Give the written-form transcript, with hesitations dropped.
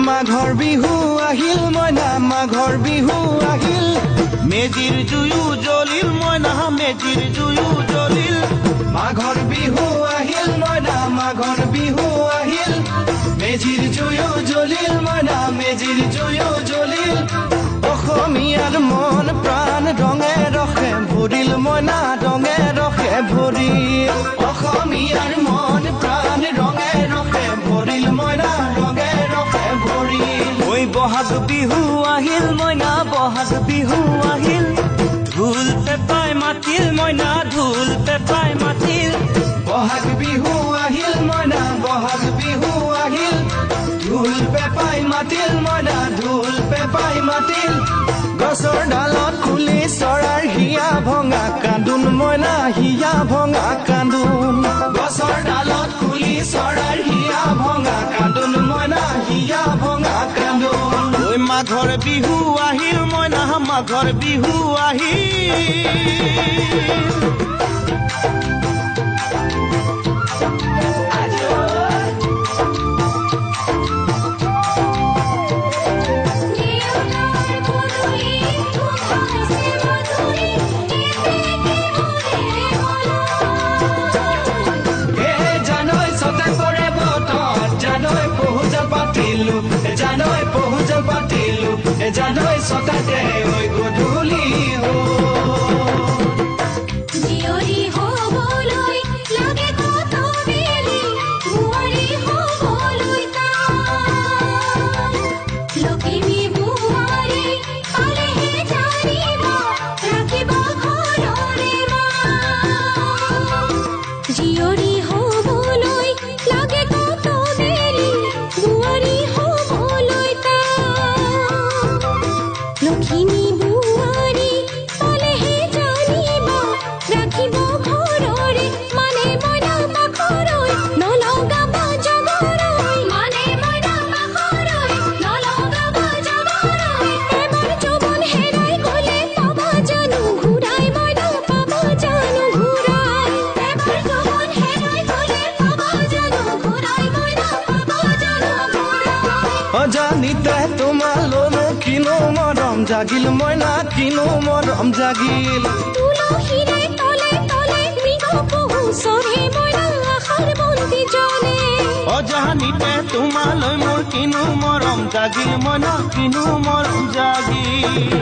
মাঘৰ বিহু আহিল মইনা, মাঘৰ বিহু আহিল। মেজিৰ জুয়ো জ্বলিল মইনা, মেজিৰ জুয়ো জ্বলিল। মাঘৰ বিহু আহিল মইনা, মাঘৰ বিহু আহিল। মেজিৰ জুয়ো জ্বলিল মইনা, মেজিৰ জুয়ো জ্বলিল। অসমীয়াৰ মন প্ৰাণ ৰঙে ৰসে ভৰিল মইনা, ৰঙে ৰসে ভৰিল। অসমীয়াৰ মন প্ৰাণ ৰঙে ৰসে ভৰিল মইনা, ৰঙে ৰসে ভৰিল। ঐ বহাগ বিহু আহিল মইনা, বহাগ বিহু আহিল। ঢোল পেপাই মাতিল মইনা, ঢোল পেপাই মাতিল। বহাগ বিহু আহিল মইনা, বহাগ বিহু আহিল। ঢোল পেপাই মাতিল মইনা, ঢোল পেপাই মাতিল। গছৰ ডালত কুলি চৰাইৰ হিয়া ভঙা কান্দোন মইনা, হিয়া ভঙা কান্দোন। গছৰ ডালত কুলি চৰাইৰ হিয়া ভঙা কান্দোন মইনা, হিয়া ভঙা কান্দোন। ঐ মাঘৰ বিহু আহিল মইনা, মাঘৰ বিহু আহিল। দেউতাৰ পদূলি গোন্ধাইছে মধুৰি, এতেকে মনেৰে বলা। এ জানৈ চতে পৰে বতৰত, জানৈ পহুজাল পাতিলো, জানৈ পহুজাল পাতিলো, জানৈ চতাতে ঐ গধূলি হ'ল। জীয়ৰী হ'বলৈ লাগে কত বেলি, বোৱাৰী হ'বলৈ টান। লখিমী বোৱাৰী পালেহে জানিবা, ৰাখিব ঘৰৰে মান। জীয়ৰী হ'বলৈ লাগে কত বেলি, বোৱাৰী হ'বলৈ টান। লখিমী বোৱাৰী পালেহে জানিবা, ৰাখিব ঘৰৰে মানে মইনা পাখৰৈ, নলগাবা জগৰৈ। মানে মইনা পাখৰৈ, নলগাবা জগৰৈ। এবাৰ যৌৱন হেৰাই গ'লে পাবা জানো ঘূৰাই মইনা, পাবা জানো ঘূৰাই। এবাৰ যৌৱন হেৰাই গ'লে পাবা জানো ঘূৰাই মইনা, পাবা জানো ঘূৰাই। অজানিতে তোমালৈ কিনো মৰম জাগিল মইনা, কিনো মৰম জাগিল। তুলসীৰে তলে তলে মৃগ পহু চৰে মইনা, আশাৰ বন্তি জ্বলে। অজানিতে তোমালৈ মোৰ কিনো মৰম জাগিল মইনা, কিনো মৰম জাগিল।